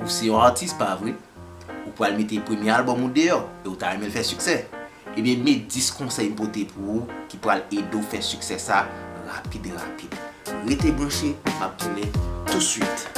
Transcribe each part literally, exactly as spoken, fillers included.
Ou se yon atis, pa vre? Ou pral mete premye albòm ou deyò e ou ta renmen l fè siksè. Ebyen, men dis konsèy m pote pou ou ki pral ede w fè siksè sa rapid, rapid. Rete branche, m ap tounen tousuit.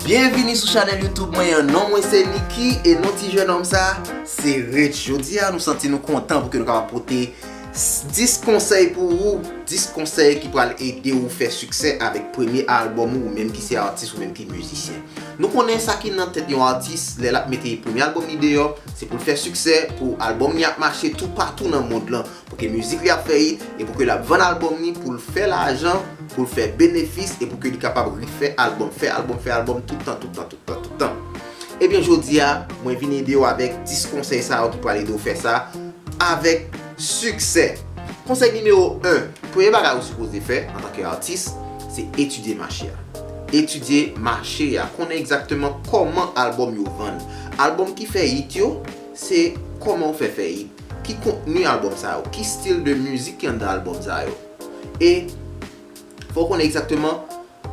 Byenvini sou chanèl YouTube mwen an. Non mwen se Nicky e non ti jennonm sa se Rich. Jodi a nou santi nou kontan pou ke nou kapab pote s- dis konsèy pou ou, dis konsèy ki pral ede ou fè siksè avèk premye albòm ou, ou menm ki se atis, ou menm ki mizisyen. Nou konnen sa ki nan tèt yon atis lè l ap mete premye albòm li deyò, se pou l fè siksè, pou albòm li ap mache toupatou nan mond lan, pou ke mizik li ap fè hit e pou ke l ap vann albòm li pou l fè lajan, pou l fè benefis e pou ke li kapab refè albòm, fè albòm, fè albòm tout tan, tout tan, tout tan, tout tan. Ebyen, jodi a, mwen vin ede w avèk dis konsèy sa yo ki pral ede w fè sa avèk siksè. Konsèy nimewo en, premye bagay ou sipoze fè antanke atis, se etidye mache a. Etidye mache a, konnen egzakteman kòman albòm yo vann. Albòm ki fè hit yo, se kòman ou fè fè hit. Ki kontni albòm sa yo? Ki stil de mizik ki anndan albòm sa yo? E fò w konnen egzakteman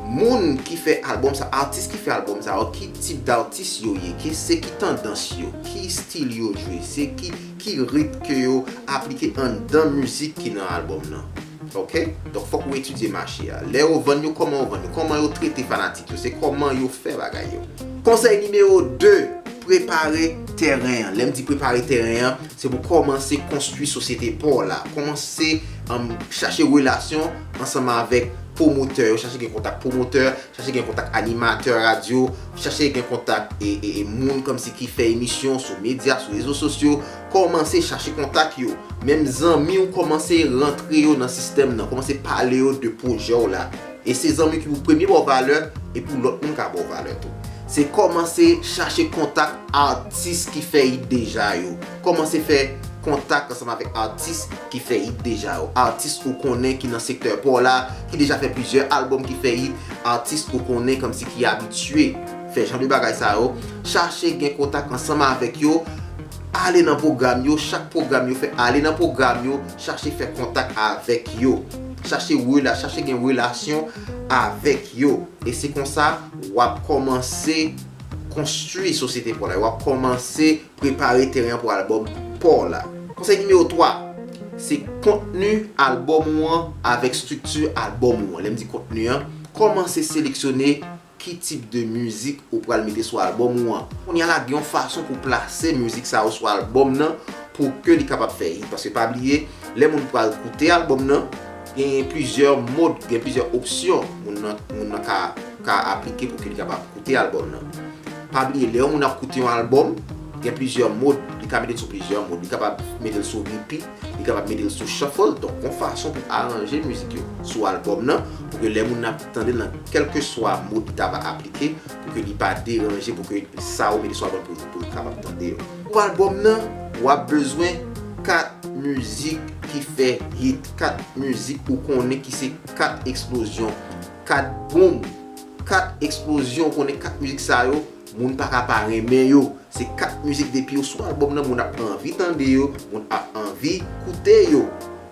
moun ki fè albòm sa, atis ki fè albòm sa yo, ki tip d'atis yo ye, ki se ki tandans yo, ki stil yo jwe, se ki, ki rit ke yo aplike anndan mizik ki nan albòm nan. Oke? Donk, fòk ou etidye mache a. Lè yo vann yo, kòman yo vann yo? Kòman yo trete fanatik yo? Se kòman yo fè bagay yo? Konsèy nimewo de, prepare tèren an. Lè m di prepare tèren an, se pou kòmanse konstwi sosyete pa w la. Kòmanse, um, chache relasyon ansanm avèk pwomotè yo, chache gen kontak pwomotè, chache gen kontak animatè radyo, chache gen kontak e, e, e moun kòmsi ki fè emisyon sou medya, sou rezo sosyo. Kòmanse chache kontak yo. Menm zanmi w, kòmanse rantre yo nan sistèm nan, kòmanse pale yo de pwojè w la. E se zanmi ki pou premye ba w valè, epi lòt moun ka ba w valè tou. Se kòmanse chache kontak atis ki fè hit deja yo. Kòmanse fè kontak ansanm avèk atis ki fè hit deja yo. Atis ou konnen ki nan sektè pa w la, ki deja fè plizyè albòm ki fè hit, atis ou konnen kòmsi ki abitye fè jan de bagay sa yo. Chache gen kontak ansanm avèk yo. Ale nan pwogram yo, chak pwogram yo fè, ale nan pwogram yo, chache fè kontak avèk yo. Chache rela, chache gen relasyon avèk yo. E se konsa w ap kòmanse konstwi sosyete pa w la, w ap kòmanse prepare teren an pou albòm pa w la. Konsèy nimewo twa, se kontni albòm ou an avèk estrikti albòm ou an. Lè m di kontni an, kòmanse seleksyone ki tip de mizik ou pral mete sou albòm ou an. Kounye a la, gen yon fason pou plase mizik sa yo sou albòm nan pou ke li kapab fè hit. Paske pa bliye, lè moun pral koute albòm nan, gen plizyè mod, gen plizyè opsyon moun nan, moun nan ka, ka aplike pou ke li kapab koute albòm nan. Pa bliye, lè yon moun ap koute yon albòm, gen plizyè mod, li ka mete l sou plizyè mod. Li kapab mete l sou repeat, li kapab mete l sou shuffle. Donk, yon fason pou aranje mizik yo sou albòm nan, pou ke lè moun nan ap tande l nan kèlkeswa mod li ta va aplike, pou ke li pa deranje, pou ke sa ou mete sou albòm pou, pou l kapab tande yo. Pou albòm nan, w ap bezwen kat mizik ki fè hit, kat mizik ou konnen ki se kat eksplozyon, kat bonm, kat eksplozyon, ou konnen kat mizik sa yo, moun pa ka pa renmen yo. Se kat mizik depi yo sou albòm nan, moun ap anvi tande yo, moun ap anvi koute yo.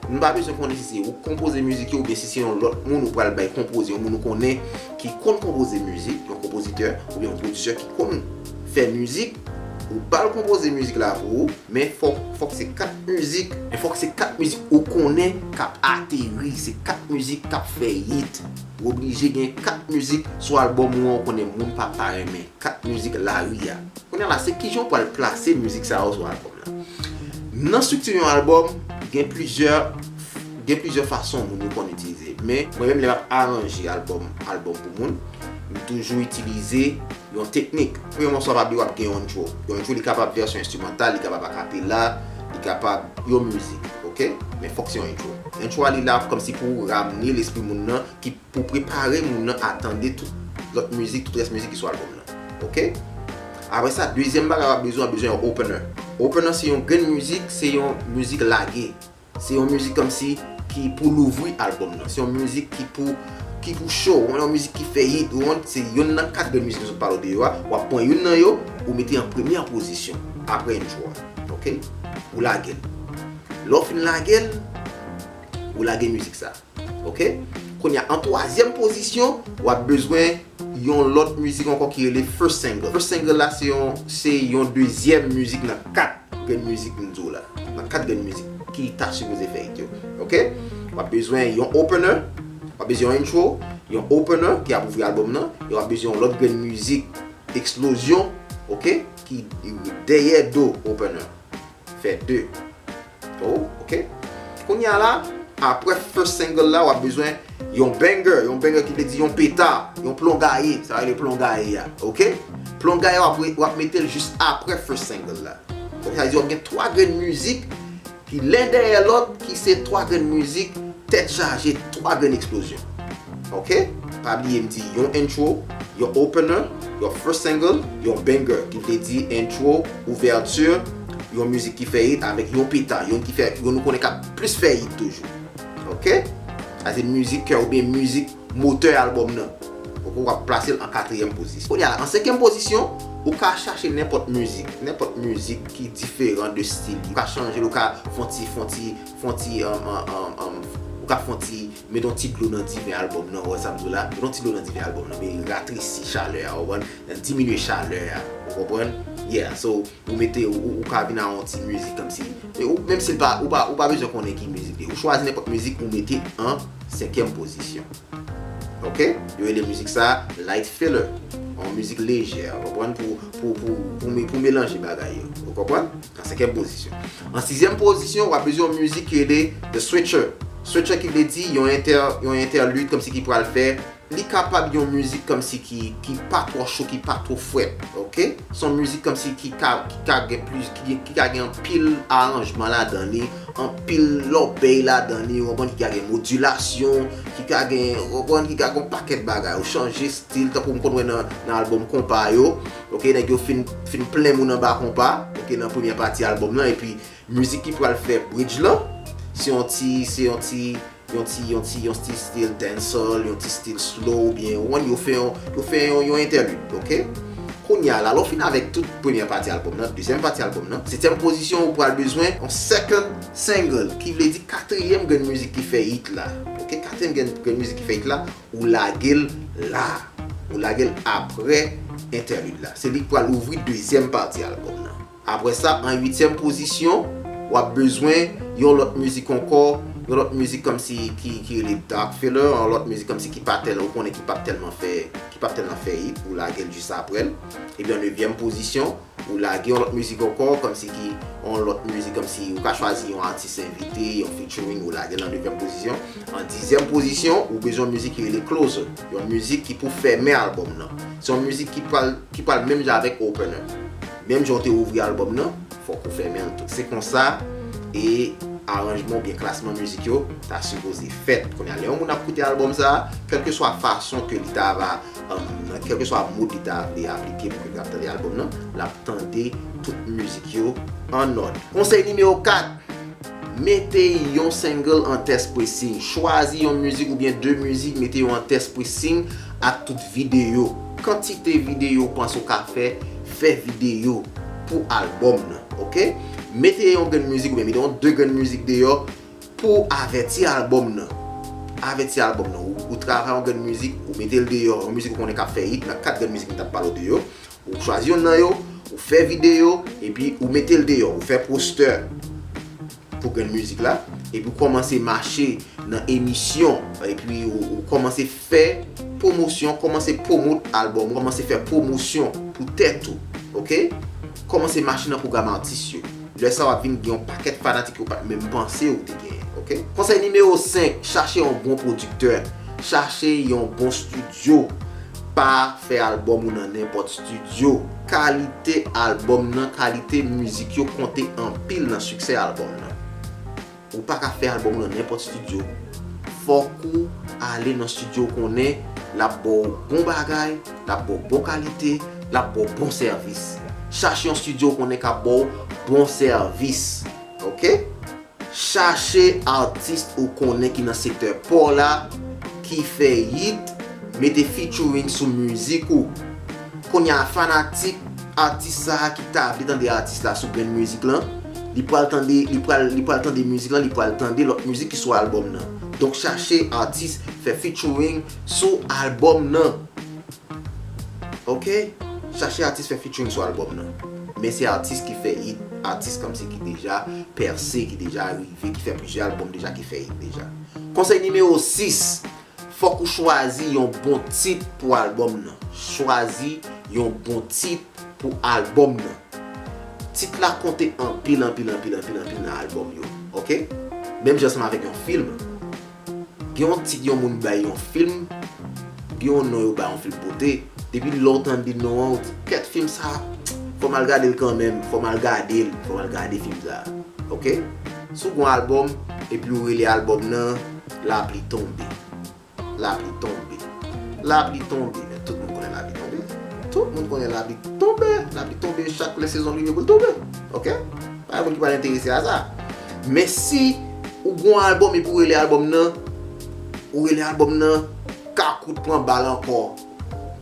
Nou pa bezwen konnen si se ou k konpoze mizik yo oubyen si se yon lòt moun ou pral bay konpoze, yon moun ou konnen ki konn konpoze mizik, yon konpozitè oubyen yon pwodisè ki konn fè mizik, ou ba l konpoze mizik la pou ou, men fòk, fòk se kat mizik, men fòk se kat mizik ou konnen k ap ateri, se kat mizik k ap fè hit. Ou oblije gen kat mizik sou albòm ou an, ou konnen moun pa pa renmen, kat mizik lari a. Kounye a la, se kijan w pral plase mizik sa yo sou albòm nan. Nan estrikti yon albòm, gen plizyè, gen plizyè fason moun yo konn itilize. Men, mwen menm, lè m ap aranje albòm, albòm pou moun, m toujou itilize yon teknik. Premye mòso a, pa bliye w ap gen yon intro. Yon intro, li kapab vèsyon enstrimantal, li kapab akapela, li kapab yon mizik, oke? Men fòk se yon intro. Intro a, li la kòmsi pou ramne lespri moun nan, ki pou prepare moun nan a tande tout lòt mizik, tout rès mizik ki sou albòm nan. Oke? Apre sa, dezyèm bagay w ap bezwen, w ap bezwen yon opener. Opener se yon grenn mizik, se yon mizik lage. Se yon mizik kòmsi ki pou louvri albòm nan. Se yon mizik ki pou ki pou cho, ou konprann, yon mizik ki fè hit, ou konprann, se youn nan kat grenn mizik nou sot pale w de yo a, w ap pran youn nan yo, ou mete an premyè pozisyon, apre intro a. Ok? Ou lage l. Lè w fin lage l, ou lage mizik sa. Ok? Kounye a, an twazyèm pozisyon, w ap bezwen yon lòt mizik ankò ki rele first single. First single la, se yon, se yon dezyèm mizik nan kat grenn mizik m di w la. Nan kat grenn mizik ki ta sipoze fè hit yo. Ok? W ap bezwen yon opener, w ap bezwen yon intro, yon opener ki ap ouvri albòm nan, e w ap bezwen yon lòt grenn mizik eksplozyon, ok, ki dèyè do opener. Fè de. Oh, ok. Kounye a la, apre first single la, w ap bezwen yon banger, yon banger ki vle di yon peta, yon plongaye, sa vle plongaye a, ok? Plongaye a, w ap, w ap mete l jis apre first single la. Ok, sa vle di w ap gen twa grenn mizik ki len dèyè lòt, ki se twa grenn mizik tèt chaje, twa grenn eksplozyon. Ok? Pa bliye m di yon intro, yon opener, yon first single, yon banger, ki vle di intro, ouvèti, yon mizik ki fè hit avèk yon peta, yon ki fè, yon nou konnen k ap plis fè hit toujou. Ok? Sa se mizik kè oubyen mizik motè albòm nan. Ok, w ap plase l an katriyèm pozisyon. Kounye a la, an senkyèm pozisyon, ou ka chache nenpòt mizik, nenpòt mizik ki diferan de stil. Ou ka chanje l, ou ka fè yon ti, fè yon ti, fè yon ti, um, um, um, um, ou ka fè yon ti, mete yon ti dlo nan diven albòm nan, ou wè sa m di w la, mete yon ti dlo nan diven albòm nan, men ratresi chalè a, ou konprann, diminye chalè a, ou konprann? Yeah, so, ou mete, ou, ou ka vin a yon ti mizik kòmsi, e ou, menm si l pa, ou pa, ou pa bezwen konnen ki mizik li ye, ou chwazi nenpòt mizik, ou mete an senkyèm pozisyon. Ok? Yo rele mizik sa light filler. Yon mizik lejè, ou konprann, pou, pou, pou, pou, me- pou melanje bagay yo. Ou konprann? An senkyèm pozisyon. An sizyèm pozisyon, w ap bezwen yon mizik ki rele The Switcher. Switcher ki vle di yon entè, yon entèlid kòmsi ki pral fè. Li kapab yon mizik kòmsi ki, ki pa twò cho, ki pa twò frèt. Ok? Se yon mizik kòmsi ki ka, ki ka gen plis, ki, ki ka gen anpil aranjman ladan li, anpil lòbèy ladan li, ou konprann, ki ka gen modilasyon, ki ka gen, ou konprann, ki ka gen yon pakèt bagay. Ou chanje stil, tankou m konn wè nan, nan albòm konpa yo. Ok, nèg yo fin, fin plen moun anba konpa, ok, nan premyè pati albòm nan, epi mizik ki pral fè bridge lan, se yon ti, se yon ti, yon ti, yon ti, yon ti stil dancehall, yon ti stil slow, oubyen, ou konprann, yo fè yon, yo fè yon, yon entèlid, ok? Kounye a la, lè w fin avèk tout premyè pati albòm nan, dezyèm pati albòm nan, setyèm pozisyon, ou pral bezwen yon second single, ki vle di katriyèm grenn mizik ki fè hit la. Ok, katriyèm grenn, grenn mizik ki fè hit la, ou lage l la. Ou lage l apre entèlid la. Se li k pral ouvri dezyèm pati albòm nan. Apre sa, an uityèm pozisyon, w ap bezwen yon lòt mizik ankò, yon lòt mizik kòmsi ki, ki rele dark filler, yon lòt mizik kòmsi ki pa tèl, ou konnen ki p ap tèlman fè, ki p ap tèlman fè hit, ou lage l jis apre l. Epi an nevyèm pozisyon, ou lage yon lòt mizik ankò, kòmsi ki yon lòt mizik, kòmsi ou ka chwazi yon atis envite, yon featuring, ou lage l an nevyèm pozisyon. An dizyèm pozisyon, ou bezwen yon mizik ki rele closer, yon mizik ki pou fèmen albòm nan. Se yon mizik ki pral, ki pral menm jan avèk opener. Menm jan w te ouvri albòm nan, fòk ou fèmen l tou. Se konsa e aranjman oubyen klasman mizik yo ta sipoze fèt. Kounye a, lè yon moun ap koute albòm sa a, kèlkeswa fason ke li ta va, um, nan kèlkeswa mood li ta vle aplike pou ke l ap tande albòm nan, l ap tande tout mizik yo an òd. Konsèy nimewo kat, mete yon single an test pressing. Chwazi yon mizik oubyen de mizik, mete yo an test pressing ak tout videyo. Kantite videyo w panse w ka fè, fè videyo pou albòm nan, ok? Mete yon grenn mizik oubyen mete yon de grenn mizik deyò pou avèti albòm nan. Avèti albòm nan. Ou, ou travay yon grenn mizik, ou mete l deyò, yon mizik ou konnen k ap fè hit, nan kat grenn mizik m t ap pale w de yo. Ou chwazi youn nan yo, ou fè videyo, epi ou mete l deyò, ou fè postè pou grenn mizik la, epi ou kòmanse mache nan emisyon, epi ou, ou kòmanse fè pwomosyon, kòmanse pwomot albòm, kòmanse fè pwomosyon pou tèt ou, ok? Kòmanse mache nan pwogram atis yo. Lè sa w ap vin gen yon pakèt fanatik ou pa t menm panse ou te genyen, ok? Konsèy nimewo senk, chache yon bon pwodiktè, chache yon bon estidyo. Pa fè albòm ou nan nenpòt estidyo. Kalite albòm nan, kalite mizik yo konte anpil nan siksè albòm nan. Ou pa ka fè albòm ou nan nenpòt estidyo. Fòk ou ale nan estidyo ou konnen l ap ba w bon bagay, l ap ba w bon kalite, l ap ba w bon sèvis. Chache yon estidyo ou konnen k ap ba w bon sèvis. Ok? Chache atis ou konnen ki nan sektè pa w la, ki ki fè hit, mete featuring sou mizik ou. Kounye a fanatik atis sa a ki ta vle tande atis la sou grenn mizik lan, li pral tande, li pral, li pral tande mizik lan, li pral tande lòt mizik ki sou albòm nan. Donk chache atis fè featuring sou albòm nan. Ok? Chache atis fè featuring sou albòm nan. Men se atis ki fè hit, atis kòmsi ki deja pèse, ki deja rive, ki fè plizyè albòm deja, ki fè hit deja. Konsèy nimewo sis, fòk ou chwazi yon bon tit pou albòm nan. Chwazi yon bon tit pou albòm nan. Tit la konte anpil, anpil, anpil, anpil, anpil nan albòm yo. Ok? Menm jan ansanm avèk yon fim. Gen yon tit yon moun bay yon fim, gen yon non yo bay yon fim pote. Depi lè w tande non an, ou di, kèt fim sa, fò m al gade l kanmenm, fò m al gade l, fò m al gade fim sa. Ok? Si w gen yon albòm, epi w rele albòm nan Lapli Tonbe. Lapli tonbe. Lapli tonbe. Men tout moun konnen lapli tonbe. Tout moun konnen lapli tonbe. Lapli tonbe chak lè sezon li rive pou l tonbe. Ok? Pa gen moun ki pa enterese a sa. Men si ou gen yon albòm epi ou rele albòm nan, ou rele albòm nan Kakout pran bal ankò.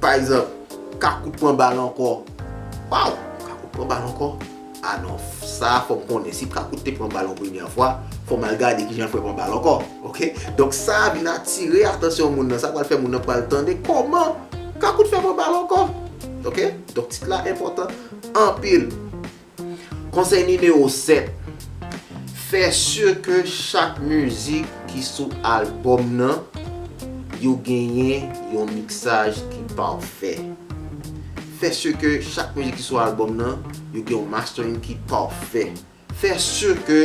Pa egzanp, Kakout pran bal ankò. Waw! Kakout pran bal ankò. Ah non, sa fò m konnen. Si Kakout te pran bal yon premyè fwa, fò m al gade kijan l fè pran bal ankò. Ok? Donk sa vin atire atansyon moun nan. Sa pral fè moun nan pral tande kòman Kakout fè pran bal ankò. Ok? Donk tit la enpòtan anpil. Konsèy nimewo sèt. Fè si ke chak mizik ki sou albòm nan, yo genyen yon miksaj ki pafè. Fè si ke chak mizik ki sou albòm nan, yo gen yon mastering ki pafè. Fè si ke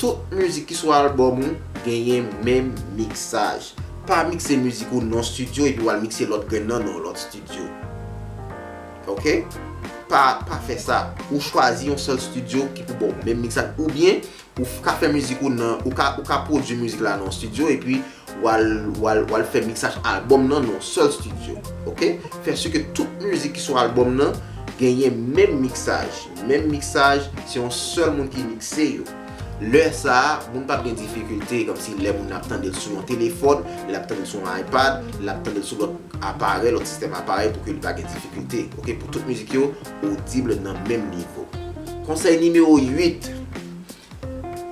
tout mizik ki sou albòm ou genyen menm miksaj. Pa mikse mizik ou nan yon estidyo epi w al mikse lòt grenn nan nan yon lòt estidyo. Ok? Pa, pa fè sa. Ou chwazi yon sèl estidyo ki pou ba w menm miksaj. Oubyen, ou f- ka fè mizik ou nan, ou ka, ou ka pwodui mizik la nan yon estidyo epi w al, w al, w al fè miksaj albòm nan nan yon sèl estidyo. Ok? Fè si ke tout mizik ki sou albòm nan genyen menm miksaj. Menm miksaj, se yon sèl moun ki mikse yo. Lè sa a, moun p ap gen difikilte, kòmsi lè moun ap tande l sou yon telefòn, lè l ap tande l sou yon iPad, lè l ap tande l sou lòt aparèy, lòt sistèm aparèy, pou ke li pa gen difikilte. Ok, pou tout mizik yo odib nan menm nivo. Konsèy nimewo uit,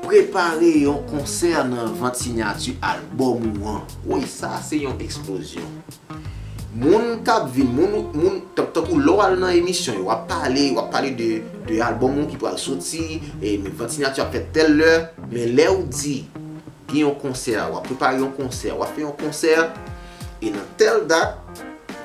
prepare yon konsè nan vant sinyati albòm ou an. Woy, sa se yon eksplozyon. Moun k ap vin, moun, moun, tan- tankou lè w al nan emisyon yo, w ap pale, w ap pale de, de albòm ou ki pral soti, e men vant sinyati ap fèt tèl lè, men lè w di, gen yon konsè, w ap prepare yon konsè, w ap fè yon konsè, e nan tèl dat,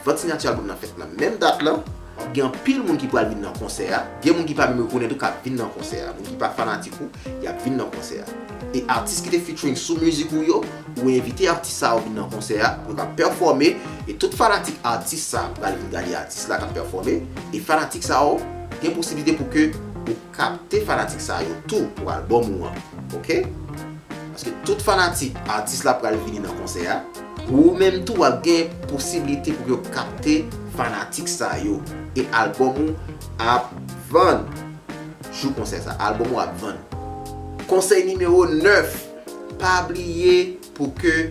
vant sinyati albòm nan fèt nan menm dat lan, w ap gen anpil moun ki pral vin nan konsè a, gen moun ki pa menm rekonèt ou k ap vin nan konsè a, moun ki pa fanatik ou, y ap vin nan konsè a. E atis ki te featuring sou mizik ou yo, ou envite atis sa yo vin nan konsè a, pou yo ka pèfòme, e tout fanatik atis sa pral vin gade atis la k ap pèfòme, e fanatik sa yo gen posiblite pou ke ou kapte fanatik sa yo tou pou albòm ou an. Ok? Paske tout fanatik atis la pral vini nan konsè a, ou menm tou w ap gen posiblite pou yo kapte fanatik sa yo. E albòm ou ap vann. Jou konsè sa, albòm ou ap vann. Konsèy nimewo nèf, pa bliye pou ke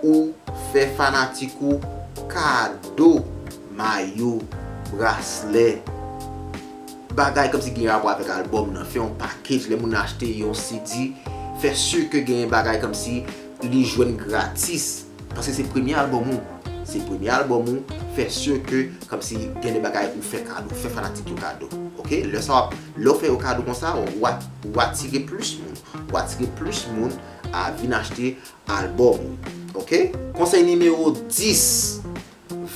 ou fè fanatik ou kado mayo, braslè, bagay kòmsi gen rapò avèk albòm nan. Fè yon package, lè moun nan achte yon C D, fè si ke gen bagay kòmsi li jwenn gratis. Paske se premye albòm ou. Se premye albòm ou, fè si ke kòmsi gen de bagay ou fè kado, fè fanatik yo kado. Ok? Lè sa w ap, lè w fè yo kado konsa, w a- w atire plis moun. W atire plis moun a vin achte albòm ou. Ok? Konsèy nimewo dis,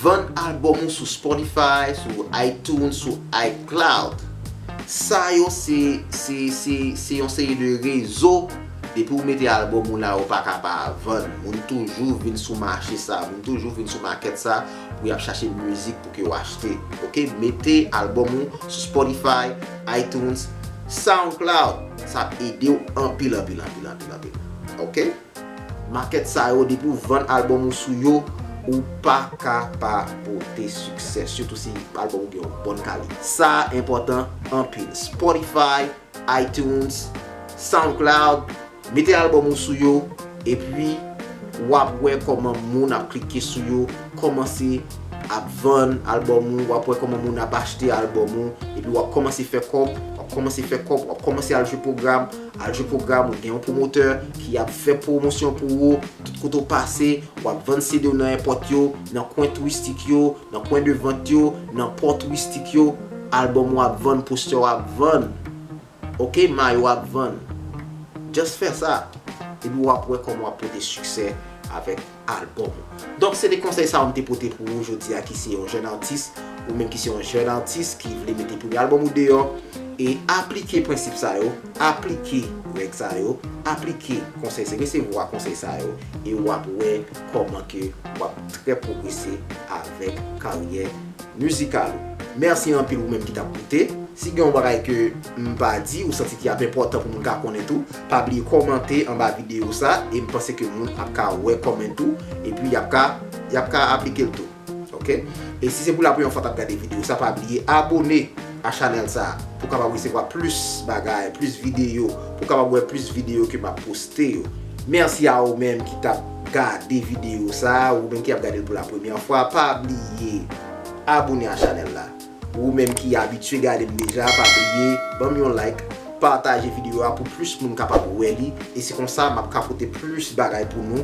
vann albòm ou sou Spotify, sou iTunes, sou iCloud. Sa yo se, se, se, se yon seri de rezo. Depi ou mete albòm ou la, ou pa ka pa vann. Moun toujou vin sou mache sa, moun toujou vin sou makèt sa pou y ap chache mizik pou ke yo achte. Ok? Mete albòm ou sou Spotify, iTunes, SoundCloud. Sa ap ede w anpil, anpil, anpil, anpil, anpil. Ok? Makèt sa yo, depi w vann albòm ou sou yo, ou pa ka pa pote siksè, sitou si albòm ou gen yon bòn kalite. Sa enpòtan anpil. Spotify, iTunes, SoundCloud, mete albòm ou sou yo, epi w ap wè kòman moun ap klike sou yo, kòmanse ap vann albòm ou, w ap wè kòman moun ap achte albòm ou, epi w ap kòmanse fè kòb, w ap kòmanse fè kòb, w ap kòmanse al jwe pwogram, al jwe pwogram, ou gen yon pwomotè ki ap fè pwomosyon pou ou, tout kote w pase, w ap vann C D w nan èpòt yo, nan kwen touristik yo, nan kwen de vant yo, nan pò touristik yo, albòm ou ap vann, postè w ap vann. Ok, mayo ap vann. Just fè sa. Epi w ap wè kòman w ap pote siksè avèk albòm ou. Donk, se de konsèy sa yo m te pote pou ou jodi a ki se yon jèn atis, ou menm ki se yon jèn atis ki vle mete premye albòm ou deyò, e aplike prensip sa yo, aplike règ sa yo, aplike konsèy se resevwa konsèy sa yo, e w ap wè kòman ke w ap trè pwogrese avèk karyè mizikal ou. Mèsi anpil ou menm ki t ap koute. Si gen yon bagay ke m pa di, ou santi ki ap enpòtan pou moun ka konnen tou, pa bliye kòmante anba videyo sa, e m panse ke moun ap ka wè kòmant ou, epi y ap ka, y ap ka aplike l tou. Ok? E si se pou la premyè fwa w t ap gade videyo sa, pa bliye abone a chanèl sa pou kapab resevwa plis bagay, plis videyo, pou kapab wè plis videyo ke m ap poste yo. Mèsi a ou menm ki t ap gade videyo sa, ou menm ki ap gade l pou la premyè fwa, pa bliye abone a chanèl la. Ou menm ki abitye gade m deja, pa bliye ban m yon like, pataje videyo a pou plis moun kapab wè li, e se konsa m ap ka pote plis bagay pou nou,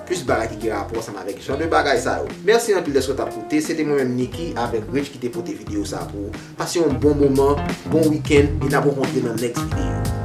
plis bagay ki gen rapò ansanm avèk jan de bagay sa yo. Mèsi anpil dèske w t ap koute, se te mwen menm Nicky avèk Rich ki te pote videyo sa pou ou. Pase yon bon moman, bon wikenn, e n ap rankontre nan next videyo.